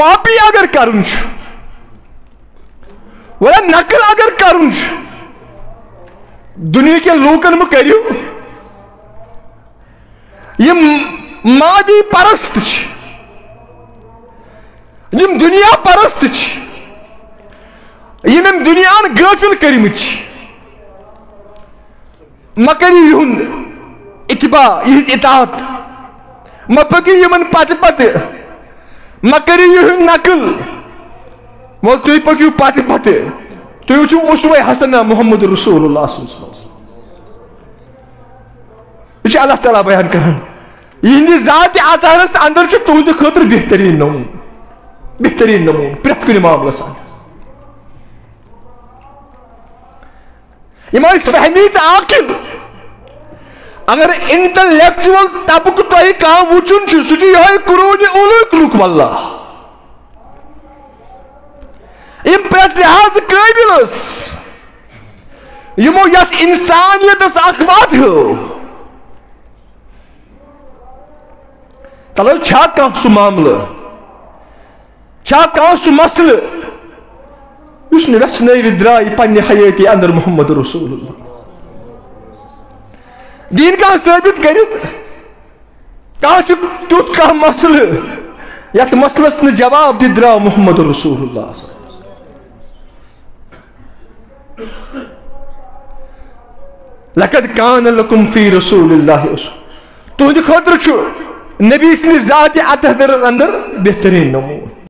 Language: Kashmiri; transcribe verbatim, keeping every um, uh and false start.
کاپی اگر کرُن چھُ، ولا نقل اگر کرُن چھُ، دُنیا کٮ۪ن لوٗکن مہ کٔرِو، یِم مادی پرست چھِ، یِم دُنیا پرست چھِ، یِم أمۍ دُنیاہن غٲفِل کٔرمٕتۍ چھِ۔ مہ کٔرِو یِہُنٛد اتباع، یِہٕنٛز اطاعت۔ مہ پٔکِو یِمن پتہٕ پتہٕ۔ مہ کٔرِو یِہُنٛد نقل۔ وۄنۍ تُہۍ پٔکِو پتہٕ پتہٕ۔ تُہۍ وٕچھِو اسوہ حسنہ محمد رسول اللہ صلی اللہ علیہ وسلم۔ یہِ چھُ اللہ تعالیٰ بیان کران۔ یِہنٛدِ ذاتِ اطہرس اندر چھُ تُہنٛدِ خٲطرٕ بہترین نموٗنہٕ۔ بہترین نموٗنہٕ پرٛٮ۪تھ کُنہِ معاملس اندر۔ یِم ٲسۍ فہمی تہٕ عاقل۔ اگر انٹلیکچوئل طبقہٕ تۄہہِ کانٛہہ وٕچھُن چھُ، سُہ چھُ یِہوٚے قرون اوٗلاہُک لُک واللہ۔ یِم پرٛٮ۪تھ لحاظہٕ قٲبل ٲسۍ، یِمو یتھ انسانیتس اکھ وتھ ہٲو۔ تلو، چھا کانٛہہ سُہ معاملہٕ، چھا کانٛہہ سُہ مسلہٕ یُس نہٕ ویژھنٲوِتھ درٛاے پننہِ حیٲتی اندر محمد رسول اللہ؟ دیٖن کانٛہہ ثٲبت کٔرِتھ؟ کانٛہہ چھُ تیُتھ کانٛہہ مسلہٕ یتھ مسلس نہٕ جواب دِتھ درٛاو محمد رسول اللہ؟ لقد کان لکم فی رسول اللہ اسوہ۔ تُہنٛدِ خٲطرٕ چھُ نبی سٕنٛدِ ذاتِ اطہر اندر بہترین نموٗنہٕ۔